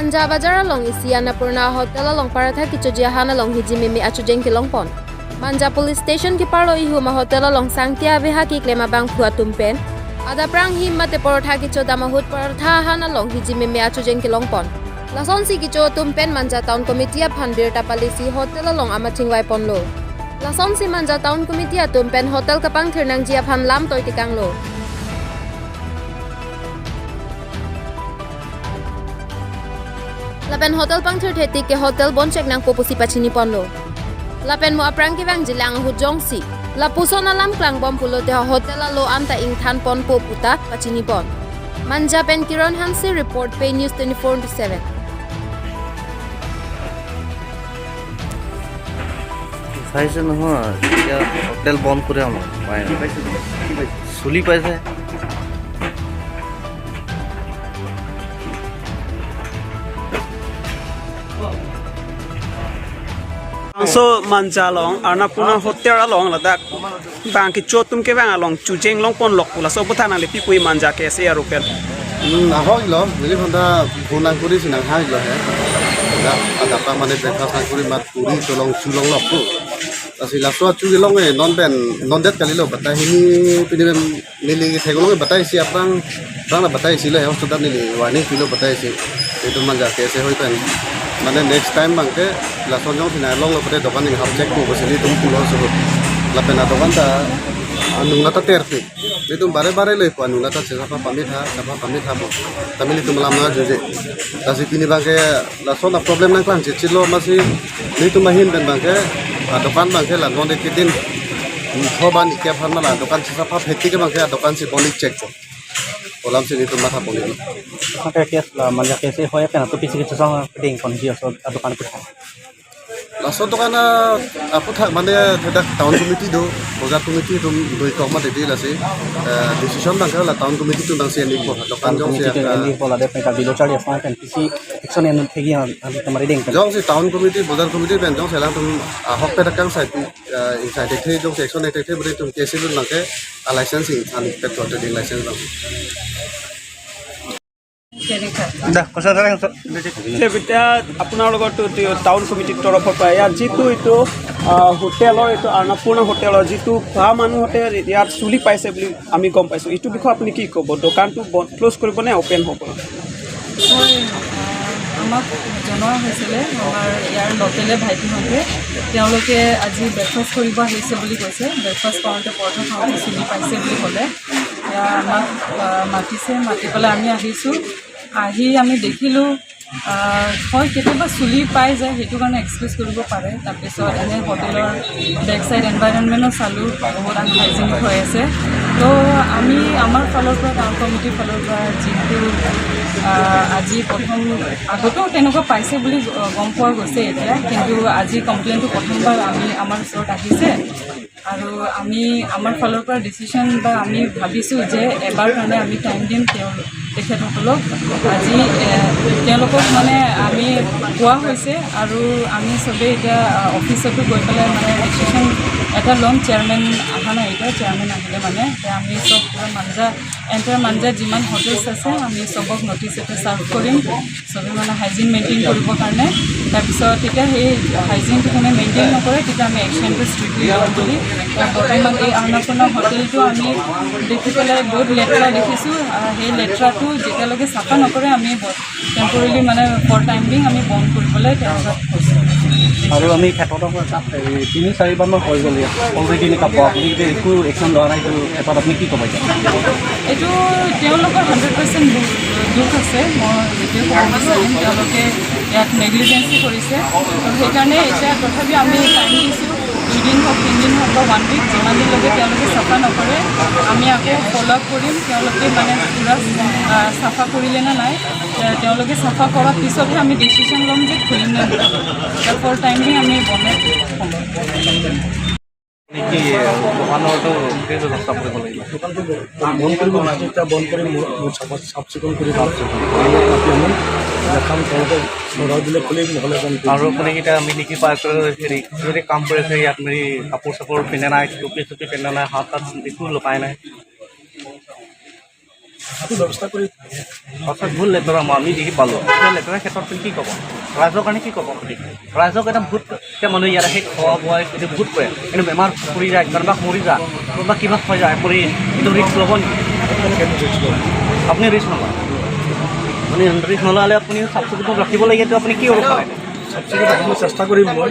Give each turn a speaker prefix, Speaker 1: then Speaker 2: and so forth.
Speaker 1: Manja bazar long isi Annapurna hotel long paratha ki cho jia hana long hiji mimi achu jeng ki long pon. Manja police station ki parlo ihu ma hotel long sangtia beha ki klema bang phua tumpen. Ada prang him mate porotha ki cho damahut paratha hana long hiji mimi achu jeng ki long pon. Lason si ki cho tumpen Manja town committee phanbir tapalisi hotel long amaching wai pon lo. Lason si Manja town committee tumpen hotel kapang thirnang jia phan lam toi tikang lo. Lapen hotel pang thir theti ke hotel bon chek nang popusi pachini pon lo. Lapen mo aprang ki bang jilang hu jong si. La puson alam klang bom pulo te hotel lo anta ing than pon po puta pachini pon. Manja pen Kiran Hansi report pay news 24/7.
Speaker 2: চাইছে নহয়, এতিয়া hotel বন্ধ কৰি আমাৰ চুলি পাইছে।
Speaker 3: So manja long Annapurna hotel along la dak bang ki chotum ke bang along chujeng long pon lok pula so botana le pipui manja ke se aru pen.
Speaker 4: Ahok lo mili phonda phone kuri sinang hai lo he da ada মানে breakfast করি মাত পুরি চলং চুলং লক Tashi Lasso চু long e non ben non det kali lo batai hini pini nili thegolong batai si aprang prang batai si lo he hospital nili warning kilo batai si itu manja ke se hoi pen মানে next time বাংকে লাসন jong thina long lo pate dokan ning hap check ko basili tum pulo so la pena dokan ta nungna ta terpi itu bare bare loi pa nungna ta chefa pami tha safa pami tha bo tamili tum lam na juje tasi pini bangke lason na problem nang klang chilo masi ni tum hin ben bangke dokan bangke la non de din thoban ikya pharma la dokan chefa pheti ke bangke dokan si boni check ko olam si ni tum matha boni
Speaker 5: case মানে কেছে হয় কেন তো পিছে কিছু ding kon ji so দোকান কোথা
Speaker 4: লাষ্টৰ দোকান আপু থাক মানে টাউন কমিটি দো বজাৰ কমিটি দুই কমা দিল আছে ডিসিশন বাংকে টাউন কমিটি তো বাংসি এনি দোকান জং সে
Speaker 5: এনি বলা দে পেটা বিলো চাড়ি আসা কেন পিছি একশন এন থেগি তোমার ডিং
Speaker 4: জং সে টাউন কমিটি বজাৰ কমিটি বেন জং সেলা তুম হক পেটা কাং সাইড ইনসাইড the জং সেকশন the বলে তুম কেসি বাংকে licence in petrol trading licence bang.
Speaker 3: এতিয়া আপোনাৰ লগত টাউন কমিটিৰ তৰফৰ পৰা ইয়াত যিটো এইটো হোটেলৰ এইটো আন্নপূৰ্ণা হোটেলৰ যিটো খোৱা মানুহতে ইয়াত চুলি পাইছে বুলি আমি গম পাইছোঁ, এইটো বিষয়ে আপুনি কি ক'ব? দোকানটো ক্ল'জ কৰিব নে অ'পেন হ'ব?
Speaker 6: হয়, আমাক জনোৱা হৈছিলে আমাৰ ইয়াৰ লোকেলে ভাইটিহঁতে, তেওঁলোকে আজি ব্ৰেকফাষ্ট কৰিব আহিছে বুলি কৈছে। ব্ৰেকফাষ্ট কৰোঁতে পৰঠা খাওঁতে চুলি পাইছে বুলি ক'লে। এতিয়া আমাক মাতিছে, মাতি পেলাই আমি আহিছোঁ। আহি আমি দেখিলোঁ, হয় কেতিয়াবা চুলি পাই যায়, সেইটো কাৰণে এক্সকিউজ কৰিব পাৰে। তাৰপিছত এনে হোটেলৰ বেক চাইড এনভাইৰনমেণ্টো চালোঁ, বহুত আনহাইজেনিক হৈ আছে। তো আমি আমাৰ ফালৰ পৰা, টাউন কমিটিৰ ফালৰ পৰা যিহেতু আজি প্ৰথম, আগতেও তেনেকুৱা পাইছে বুলি গম পোৱা গৈছে এতিয়া, কিন্তু আজি কমপ্লেইনটো প্ৰথমবাৰ আমি আমাৰ ওচৰত আহিছে। আৰু আমি আমাৰ ফালৰ পৰা ডিচিশ্যন বা আমি ভাবিছোঁ যে এবাৰ কাৰণে আমি টাইম দিম তেখেতসকলক। আজি তেওঁলোকক মানে আমি কোৱা হৈছে আৰু আমি চবেই এতিয়া অফিচতো গৈ পেলাই মানে ডিচিশ্যন এটা ল'ম। চেয়াৰমেন অহা নাই এতিয়া, চেয়াৰমেন আহিলে মানে এতিয়া আমি চব পূৰা মাঞ্জা, এণ্টায়াৰ মাঞ্জাত যিমান হোটেলছ আছে আমি চবক নটিচ এটা চাৰ্ভ কৰিম, চবে মানে হাইজিন মেইনটেইন কৰিবৰ কাৰণে। তাৰপিছত তেতিয়া সেই হাইজিনটো কোনে মেইনটেইন নকৰে তেতিয়া আমি একশ্যনটো ষ্ট্ৰিক্টলি ল'ম বুলি। বৰ্তমান এই আন্নপূৰ্ণা হোটেলটো আমি দেখি পেলাই বহুত লেতেৰা দেখিছোঁ। সেই লেতেৰাটো যেতিয়ালৈকে চাফা নকৰে আমি টেম্পৰেলি মানে ফৰ টাইম বিং আমি বন্ধ কৰিবলৈ তেওঁলোকক কৈছোঁ।
Speaker 5: আৰু আমি ক্ষেত্ৰত 3-4বাৰমান হৈ গ'ল ইয়াত অলৰেডি এনেকুৱা পোৱা, আপুনি যদি একো একশ্যন লোৱা নাই, এইটো ক্ষেত্ৰত আপুনি কি ক'ব এতিয়া?
Speaker 6: এইটো তেওঁলোকৰ 100% দুখ আছে, মই সেইটোৱে ক'ব বিচাৰিম। তেওঁলোকে ইয়াত নেগলিজেঞ্চি কৰিছে, তো সেইকাৰণে এতিয়া তথাপি আমি টাইম দিছোঁ, 2 দিন হওক, 3 দিন হওক বা ওৱান উইক, যিমান দিনলৈকে তেওঁলোকে চাফা নকৰে আমি আকৌ ফ'ল' আপ কৰিম। তেওঁলোকে মানে পূৰা চাফা কৰিলে নে নাই, তেওঁলোকে চাফা কৰাৰ পিছতহে আমি ডিচিশ্যন ল'ম যে খুলিম নে নুখুলিম। ফৰ টাইম বিং আমি বন্ধ থ'ম।
Speaker 2: নেকি দোকানৰটো কি ব্যৱস্থা কৰিব লাগিব?
Speaker 7: দোকানটো বন্ধ কৰিব দিছোঁ, এতিয়া বন্ধ কৰি চাফা চাফ চিকুণ কৰি মাতি আমি দেখাম। তেওঁলোকে চৰাই দিলে খুলিম, নহ'লে বন্ধ কৰিম।
Speaker 2: আৰু আপুনি এতিয়া মিনিকি পাৰ্কৰ হেৰি যদি কাম কৰিছে ইয়াত মেৰি কাপোৰ চাপোৰ পিন্ধা নাই, টুপি চুপি পিন্ধা নাই, হাত তাত একো লগাই নাই।
Speaker 7: সেইটো ব্যৱস্থা কৰি
Speaker 5: অৰ্থাৎ ভুল লেতেৰা মই আমি দেখি পালোঁ। এতিয়া লেতেৰাৰ ক্ষেত্ৰত আপুনি কি ক'ব? ৰাইজৰ কাৰণে কি ক'ব আপুনি? ৰাইজক এটা বহুত, এতিয়া মানুহ ইয়াত আহি খোৱা বোৱা এইটো বহুত কৰে, কিন্তু বেমাৰ পৰি যায়, কোনোবা মৰি যায়, কোনোবা কিবা হৈ যায়, আপুনি এইটো ৰিস্ক ল'ব নেকি? আপুনি ৰিস্ক নলয়। আপুনি ৰিস্ক নল'লে আপুনি চাফ চিকুণ ৰাখিব লাগে, এইটো আপুনি কি হ'ব পাৰে?
Speaker 7: চাফ চিকুণ ৰাখিবলৈ চেষ্টা কৰিম মই।